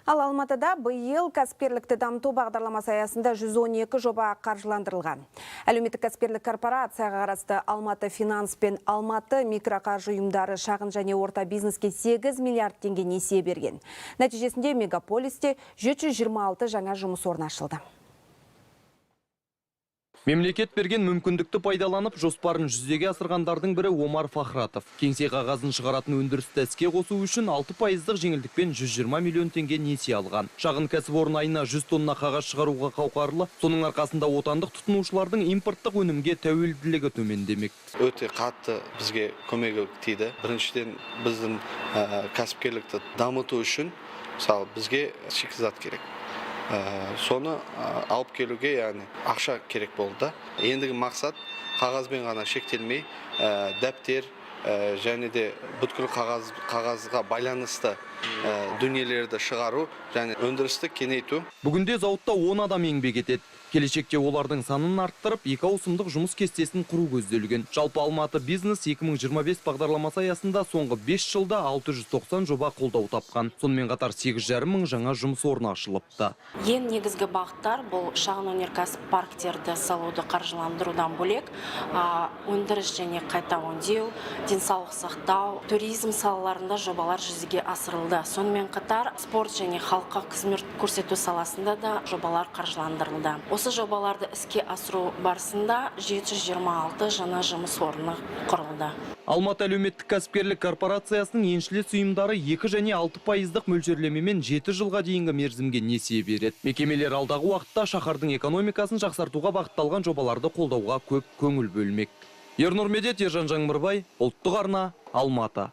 Ал Алматыда биыл кәсіпкерлікті дамыту бағдарламасы аясында 112 жоба қаржыландырылған. Әлеуметтік кәсіпкерлік корпорацияға қарасты Алматы Финанс пен Алматы микроқаржы ұйымдары шағын және орта бизнеске 8 миллиард теңге несие берген. Нәтижесінде мегаполисте 726 жаңа жұмыс орны ашылды. Мемлекет берген мүмкіндікті пайдаланып, жоспарын жүзеге асырғандардың бірі Омар Фахратов. Кеңсе қағазын шығаратын өндірісті іске қосу үшін 6 пайыздық жеңілдікпен 120 миллион теңге несие алған. Шағын кәсіпорын айына 100 тонна қағаз шығаруға қауқарлы. Соның арқасында отандық тұтынушылардың импорттық өнімге тәуелділігі төмендемек. Өте қатты бізге көмегі тиді. Біріншіден, біздің кәсіпкерлікті дамыту үшін, мысалы, бізге шикізат керек. Соны алып келуге, яғни ақша керек болды да. Ендігі мақсат қағазбен ғана шектелмей, дәптер және де бүткіл қағазға байланысты дүниелерді шығару және өндірісті кеңейту. Бүгінде зауытта 10 адам еңбек етеді. Келешекте олардың санын арттырып, екі ауысымдық жұмыс кестесін құру көзделген. Жалпы, Алматы бизнес 2025 бағдарламасы аясында соңғы 5 жылда 690 жоба қолдау тапқан. Сонымен қатар 8,5 мың жаңа жұмыс орны ашылыпты. Ең негізгі бағыттар: бұл шағын өнеркәсіп парктерді салуды қаржыландырудан бөлек, өндіріс және қайта өңдеу, денсаулық сақтау, туризм салаларында жобалар жүзеге асырылды. Сонымен қатар спорт және халыққа қызмет көрсету саласында да жобалар қаржыландырылды. Осы жобаларды іске асыру барысында 726 жаңа жұмыс орны құрылды. Алматы әлеуметтік кәсіпкерлік корпорациясының еншілес ұйымдары 2 және 6 пайыздық мөлшерлемемен 7 жылға дейінгі мерзімге несие береді. Мекемелер алдағы уақытта шаһардың экономикасын жақсартуға бағытталған жобаларды қолдауға көп көңіл бөлмек. Ернұр Медет, Ержан Жаңбырбай, Ұлттық арна, Алматы.